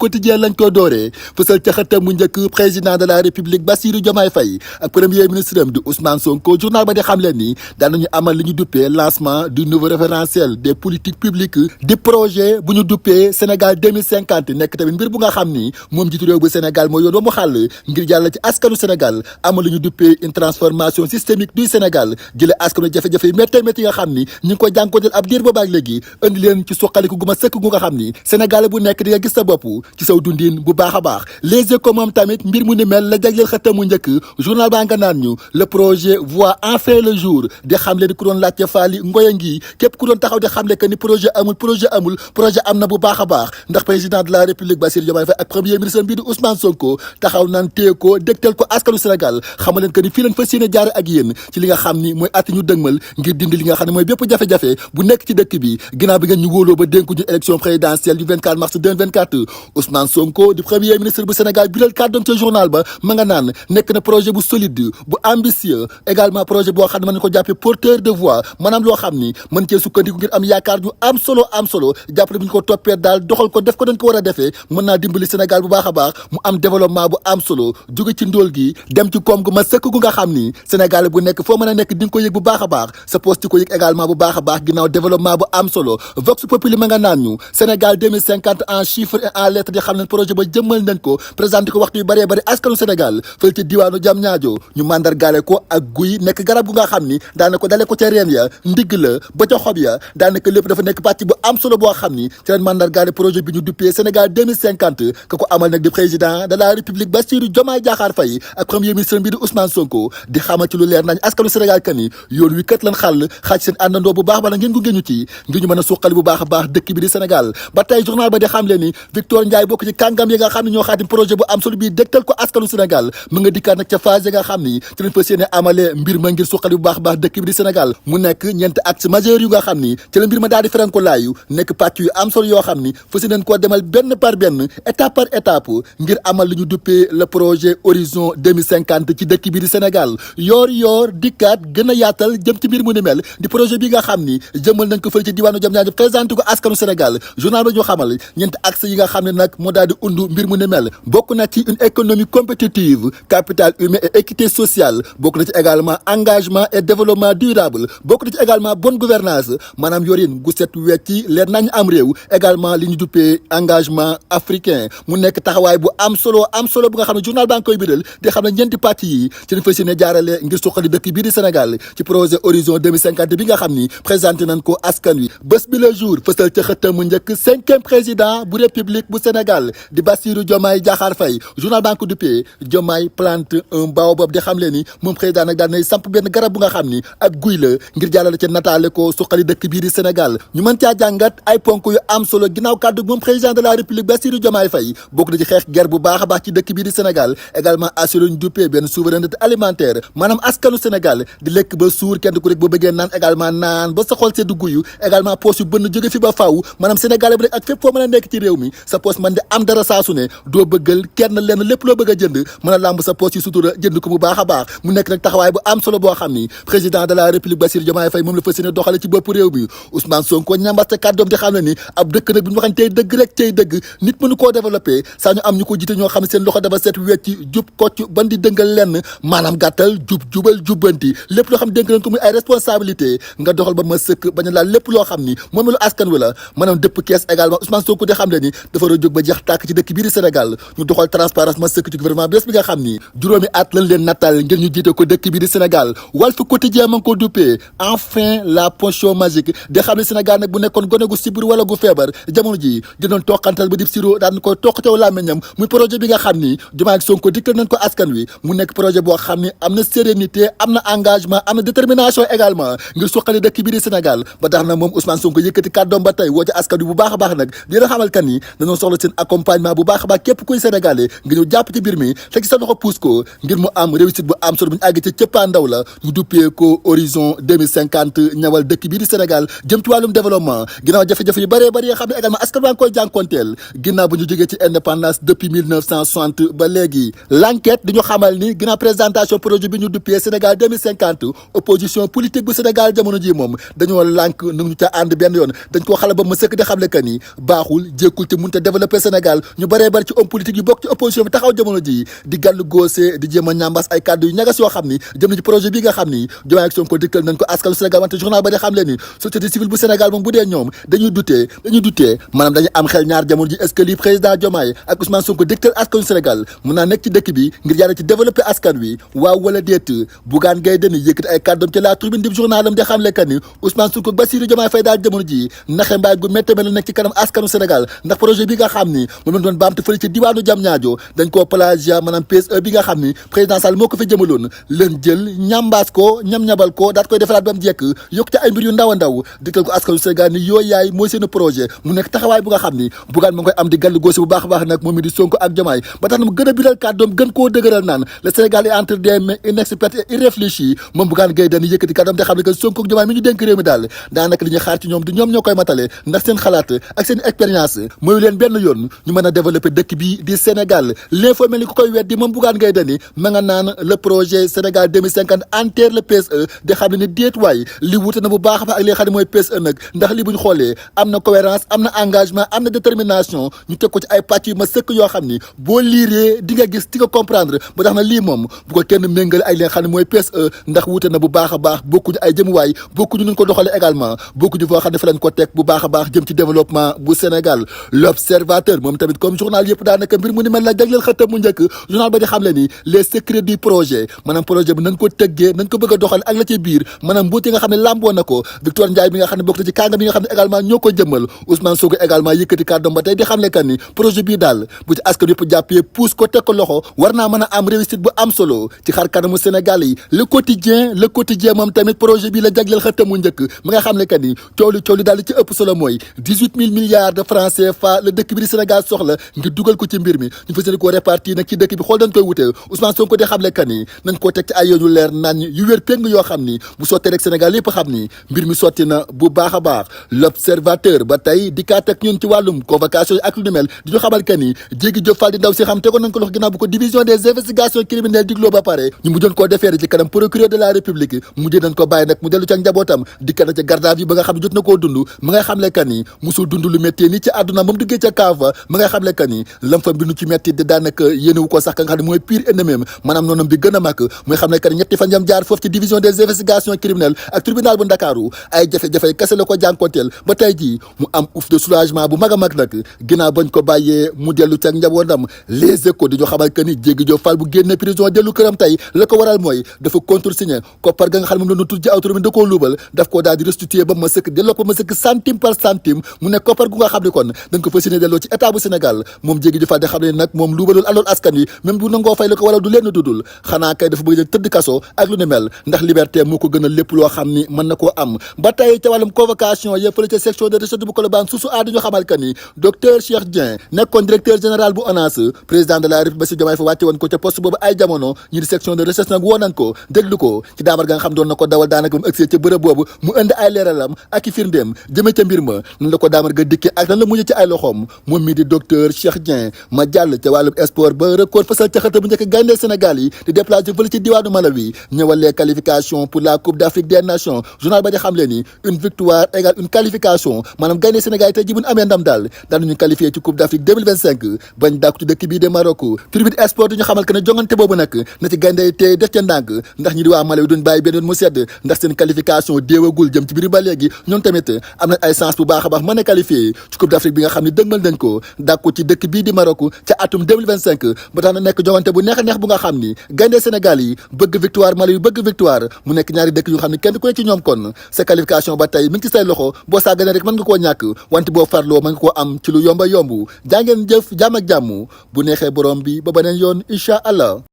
quotidien lañ ko dooree fësal ca xëtam mu njëkk président de la république Bassirou Diomaye Faye ak premier ministre am di Ousmane Sonko journal ba di xam leen ni daan nañu amal li ñu duppee lancement du nouveau référentiel des politiques publiques di projet bu ñu duppee Sénégal 2050 nekk tamit mbir bu nga xam ni moom jiitu réew bu Sénégal mooy yoon ba mu xàll ngir jàll ci askanu Sénégal amal li ñu duppee une transformation systémique du Sénégal jëlee askanu jafe-jafe yi métti métti yi nga xam ni ñu ngi ko jànkonteel ab diir boobaak léegi indi leen ci suqaliku gu ma sëkk gu nga xam ni Sénégal bu nekk di nga gis sa bopp ci saw dundin bu baax a baax Les Échos moom tamit mbir mu ni mel la jagleel xëtamu njëkk journal baa nga naan ñu le projet voit enfin le jour di xamle ni ku doon laajte faali ngoya ngi képp ku doon taxaw di xamle que ni projet amul projet am na bu baax a baax ndax président de la république Bassirou Diomaye Faye ak premier ministre bii di Ousmane Sonko taxaw naan téye ko dégtal ko askanu Sénégal xamal leen que ni fii leen fas yéene jaare ak yéen ci li nga xam ni mooy atti ñu dëgmal ngir dindi li nga xam ne mooy bépp jafe-jafe bu nekk ci dëkk bi ginnaaw bi ngeen ñu wóoloo ba dénku ñu élection présidentielle du 24 mars 2024 Ousmane Sonko di premier ministre bu Sénégal biral kàddoom ca journal ba ma nga naan nekk na projet bu solide bu ambitieux également projet boo xam ne mën nañu ko jàppee porteur de voix maanaam loo xam ni mën cee sukkandiku ngir am yaakaar ju am solo jàppale bu ñu ko toppee daal doxal ko def ko dañ ko war a defee mën naa dimbali Sénégal bu baax a baax mu am développement bu am solo jóge ci ndóol gi dem ci koom gu ma sëkk gu nga xam ni Sénégal bu nekk foo mën a nekk di nga ko yëg bu baax a baax sa poste ko yëg également bu baax a baax ginnaaw développement bu am solo Vox Populi ma nga naan ñu Sénégal 2050 en chiffres et en lettres di xam ne projet ba jëmmal nañ ko présenté ko waxtu yu bëree bëri askanu Sénégal fël ci diwaanu Diamniadio ñu mandargaale ko ak guy nekk garab gu nga xam ni daanaka dale ko ca reen ya ndigg la ba ca xob ya daanaka lépp dafa nekk pàcc bu am solo boo xam ni ci leen mandargaale projet bi ñu duppee Sénégal 2050 ka ko amal nag di président de la république Bassirou Diomaye Diakhar Faye ak premier ministre bi di Ousmane Sonko di xamal ci lu leer nañ askanu Sénégal kan ni yoon wi kat lan xàll xaaj seen àndandoo bu baax bala ngeen gunge ñu ci ngir ñu mën a suqali bu baax a baax dëkk bi di Sénégal ba tey journal ba di xam le ni Victor Ndiaye bokk ci kàngam yi nga xam ne ñoo xaatim projet bu am solo bii dégtal ko askanu Sénégal mu nga dikkaat nag ca phase yi nga xam ni ci leen fas yéene amalee mbir ma ngir suqali bu baax a baax dëkk bi di Sénégal mu nekk ñeenti axe majeur yu nga xam ni ci la mbir ma daal di feranko laayu nekk pàcc yu am solo yoo xam ni fas yéene koo demal benn par benn étape par étape ngir amal li ñu duppee le projet horizon 2050 ci dëkk bi di Sénégal yoor dikkaat gën a yaatal jëm ci mbir mu ni mel di projet bi nga xam ni jëmal nañ ko fële ci diwaanu Diamniadio présenté ko askanu Sénégal journal ba ñu xamal ñeenti axe yi nga xam ne nag moo daal di undu mbir mu ni mel bokk na ci une économie compétitive capital humain et équité sociale bokk na ci également engagement et développement durable bokk na ci également bonne gouvernance maanaam yorin gu set wecci leer nañ am réew également li ñu duppee engagement africain mu nekk taxawaay bu am solo bu nga xam ne journal baa ngi koy biral di xam ne ñeenti pàcc yi ci lañ fas yéene jaarale ngir suqali dëkk bii di Sénégal ci projet horizon 2050 bi nga xam ni présenté nañ ko askan wi bés bi le jour fësal ca xëttam mu njëkk 5e président bu république bu Sénégal di Bassirou Diomaye Diakhar Faye journal baa ngi ko duppee Diomaye plante un baobab di xam le ni moom président nag daal nay samp benn garab bu nga xam ni ak guy la ngir jàllale ca nataale ko suqali dëkk bii di Sénégal ñu mën caa jàngat ay ponk yu am solo ginnaaw kàddu moom président de la république Bassirou Diomaye Faye bokk na ci xeex guerre bu baax a baax ci dëkk bii di Sénégal également assuré ñu duppee benn souveraineté alimentaire maanaam askanu Sénégal di lekk ba suur kenn ku rek ba bëggee naan également naan ba sa xol seddu guyu également poche yu bënn jóge fi ba faw maanaam Sénégal bi rek ak fépp foo mën a nekk ci réew mi sa poche man di am dara saa su ne doo bëggal kenn lenn lépp loo bëgg a jënd mën a làmb sa poche yi sutura jënd ko bu baax a baax mu nekk nag taxawaay bu am solo boo xam ni président de la république Bassirou Diomaye Faye moom la fas yéene doxale ci bopp réew bi Ousmane Sonko ñambaste kàddoom di xam ne ni ab dëkk nag bu ñu waxan tey dëgg rek tey dëgg nit mënu koo développé saa ñu am ñu ko jiite ñoo xam ne seen loxo dafa set wecci jub kocc ban di dëngal lenn maanaam gàttal jubal jubbanti lépp loo xam dénk nañ ko muy ay responsabilité nga doxal ba ma sëkk bañ a laal lépp loo xam ni moom lu askan wi la maanaam dëpp kees également Ousmane Sonko di xam le ni dafa war a jóg ba jeex tàkk ci dëkk bii di Sénégal ñu doxal transparence ma sëkk ci gouvernement bés bi nga xam ni juróomi at lañ leen nattal ngir ñu jiite ko dëkk bii di Sénégal Walf Quotidien ma ngi ko duppee enfin la potion magique di xam ne Sénégal nag bu nekkoon gone gu sibir wala gu feebar jamono ji dinoon toqantal ba dib siro daan koy toq caw làmmiñam muy projet bi nga xam ni Diomaye ak Sonko dikkal nañ ko askan wi mu nekk projet boo xam ni am na sérénité am na engagement am na détermination également ngir suqali dëkk bii di Sénégal ba tax na moom Ousmane Sonko yëkkati kàddoom ba tey woo ci askan wi bu baax a baax nag dina xamal kan ni dañoo soxla seen accompagnement bu baax a baax képp kuy sénégalais ngir ñu jàpp ci mbir mi teg ci sa loxo pousse ko ngir mu am réussite bu am solo bu ñu àgg ci cëppaandaw la ñu duppee ko horizon 2050 ñawal dëkk bii di Sénégal jëm ci wàllum développement ginnaaw jafe-jafe yu bëree bëri yoo xam ne également askan waa ngi koy jànkonteel ginnaaw bu ñu jógee ci indépendance depuis 1960 ba léegi l'enquête di ñu xamal ni ginnaaw présentation projet bi ñu duppee Sénégal 2050 opposition politique bu Sénégal jamono ji moom dañoo lànk nu ñu ca ànd benn yoon dañ koo xala ba ma sëkk di xamle que ni baaxul jékkul te mënut a développé développer Sénégal ñu bëree bëri ci homme politique yu bokk ci opposition bi taxaw jamono ji di gàllu góose di jéem a ñambas ay kàddu yu ñagas yoo xam ni jëm na ci projet bi nga xam ni Diomaye ak Sonko dikkal nañ ko askanu Sénégal wante journal ba di xam leen ni société civile bu Sénégal moom bu dee ñoom dañuy dutee maanaam dañuy am xel ñaar jamono ji est-ce que lii président Diomaye ak Ousmane Sonko dikkal askanu Sénégal mun naa nekk ci dëkk bi ngir yàlla ci développer askan wi waaw wala déet Bougane Gueye Dany yëkkati ay kàddoom ci la tribune di journalam di xam le kan ni Ousmane Sonko Bassirou Diomaye Faye daal jamono ji naxe mbaay gu métte mel nekk ci kanam askanu Sénégal ndax projet bi nga xam ni moom lañ doon baamte fële ci diwaanu Diamniadio dañ koo plagiat maanaam PSE bi nga xam ni président Sall moo ko fi jëmaloon leen jël ñambaas ko ñam-ñabal ko daat koy defaraat ba mu jekk yokk ci ay mbir yu ndaw a ndaw dikkal ko askanu Sénégal ni yooyu yaay mooy seen projet mu nekk taxawaay bu nga xam ni Bougane ma ngi koy am di gàllu góosi bu baax a baax nag moom mi di Sonko ak Diomaye ba tax na mu gën a biral kàddoom gën koo dëgëral naan le Sénégal est entre des mains inexpertes et irréfléchies moom Bougane Gueye Dany yëkkati kàddoom te xam ne que Sonko ak Diomaye mi ñu dénk réew mi daal daanaka li ñuy xaar ci ñoom du ñoom ñoo koy matale ndax seen xalaat ak seen expérience mooy leen benn yoon ñu mën a développer dëkk bi di Sénégal l'info mel ni ku koy weddi moom Bougane Gueye Dany ma nga naan le projet Sénégal 2050 enterre le PSE di xam ne ni déet waay li wute na bu baax a baax ak li nga xam ne mooy PSE nag ndax li bu ñu xoolee am na cohérence am na engagement am na détermination ñu teg ko ci ay pàcc yu ma sëkk yoo xam ni boo liiree di nga gis di nga comprendre ba tax na lii moom bu ko kenn méngale ak li nga xam ne mooy PSE ndax wute na bu baax a baax bokkuñu ay jëmuwaay bokkuñu nuñ ko doxalee également bokkuñu foo xam ne fa lañ ko teg bu baax a baax jëm ci développement bu Sénégal l'observateur moom tamit comme journal yëpp daanaka mbir mu ni mel la jagleel xëttam mu njëkk journal ba di xam le ni les secrets du projet maanaam projet bi nañ ko tëggee nañ ko bëgg a doxale ak la ci biir maanaam mbuuti nga xam ne làmboo na ko Victoire Ndiaye bi nga xam ne bokk na ci kàngam bi nga xam ne également ñoo ko jëmmal Ousmane Sonko également yëkkati kàddoom ba tey di xam le kan ni projet bii daal bu ci askan yëpp jàppee pousse ko teg ko loxo war naa mën a am réussite bu am solo ci xar kanamu Sénégal yi le quotidien moom tamit projet bii la jagleel xëttam mu njëkk mi nga xam ne kan ni coow li daal li ci ëpp solo mooy 18 000 milliards de francs CFA la dëkk bi di Sénégal soxla ngir dugal ko ci mbir mi ñu fas yéene koo répartir nag ci dëkk bi xool dañ koy wutee Ousmane Sonko di xam le kan ni nañ koo teg ci ay yoon yu leer nañ yu wér péng yoo xam ni bu sottee rek Sénégal yëpp xam ni mbir mi sotti na bu baax a baax l'observateur ba tey di kaa teg ñun ci wàllum convocation yi ak lu ni mel di ñu xamal kan ni Diégui Diop Fall di ndaw si xam tegoon nañ ko loxo ginnaaw bu ko division des investigations criminelles digloo ba pare ñu mujjoon koo defeere ci kanam procureur de la république mujjee nañ ko bàyyi nag mu dellu ci ak njabootam dikka na ca garde à vue ba nga xam ne jot na koo dund mu ngay xam le kan ni musul dund lu métti nii ci àdduna moom duggee ca kaava mu ngay xam le kan ni lam fa bindu ci métti di daanaka yéenewu ko sax ka nga xam ne mooy pire ennemi maanaam noonam bi gën a mag muy xam ne kan ñetti fan yam jaar foofu ci division des investigations criminelles ak tribunal bu Ndakaaru ay jafe-jafe kese la ko jànkonteel ba tey jii mu am ouf de soulagement bu mag a mag nag ginnaaw bañ ko bàyyee mu dellu ci ak njabootam les échos di ñu xamal que ni Diégui Diop Fall bu génne prison dellu këram tey la ko waral mooy dafa contresigné koppar ga nga xam ne moom la ñu tudd ci autoroute bi da koo luubal daf koo daal di restituer ba ma sëkk delloo ko ma sëkk centime par centime mu nekk koppar gu nga xam ne kon dañ ko fas yéene delloo ci état bu Sénégal moom Diégui Diop Fall di xam ne nag moom luubalul alool askan wi même bu nangoo fay la ko waral du leen dudul xanaa kay dafa bëgg tëdd kaso ak lu ne mel ndax liberté moo ko gën a lépp loo xam ni mën na koo am ba tey ca wàllum convocation yëpp fële ca section de recherche bu Colobane suusu aadi ñu xamal que ni docteur Cheikh Dieng nekkoon directeur général bu ONAS président de la République Bassirou Diomaye Faye wàcce woon ko ca poste boobu ay jamono ñi di section de recherche nag woo nañ ko déglu ko ci daamar ga nga xam doon na ko dawal daanaka ba mu ëgsee ca bërëb boobu mu indi ay leeralam ak i firndeem jëmee ca mbir ma nan la ko daamar ga dikkee ak nan la mujjee ci ay loxoom moom mii di docteur Cheikh Dieng ma jàll ca wàllum sport ba record fasal ca xëta bu njëkk gaynde Sénégal yi di déplacé fële ci diwaanu Malawi ñëwal les qualifications pour la Coupe d'Afrique des Nations journal ba di xam le ni une victoire égale une qualification maanaam gaynde Sénégal yi tey ji bu ñu amee ndam daal daanañu qualifié ci Coupe d'Afrique 2025 bañ dàkku ci dëkk bii de Maroc tribune sport di ñu xamal que ne jongante boobu nag na ci gaynde yi tey def ca ndànk ndax ñi di waa Malawi duñ bàyyi benn yoon mu sedd ndax seen qualification déewagul jëm ci biir ba léegi ñoom tamit am nañ ay chance bu baax a baax mën a qualifié ci Coupe d'Afrique bi nga xam ne dëgmal nañ ko dàkku ci dëkk bii di Maroc ca atum 2025 ba tax na nekk jongante bu neex a neex bu nga xam ni gaynde Sénégal yi bëgg victoire Malawi bëgg victoire mu nekk ñaari dëkk yu xam ne kenn ku ne ci ñoom kon sa qualification ba tey mi ngi ci say loxo boo sàgganee rek mën nga koo ñàkk wante boo farloo mën nga koo am ci lu yomba yomb jàngeen jëf jàmm ak jàmm bu neexee borom bi ba beneen yoon incha allah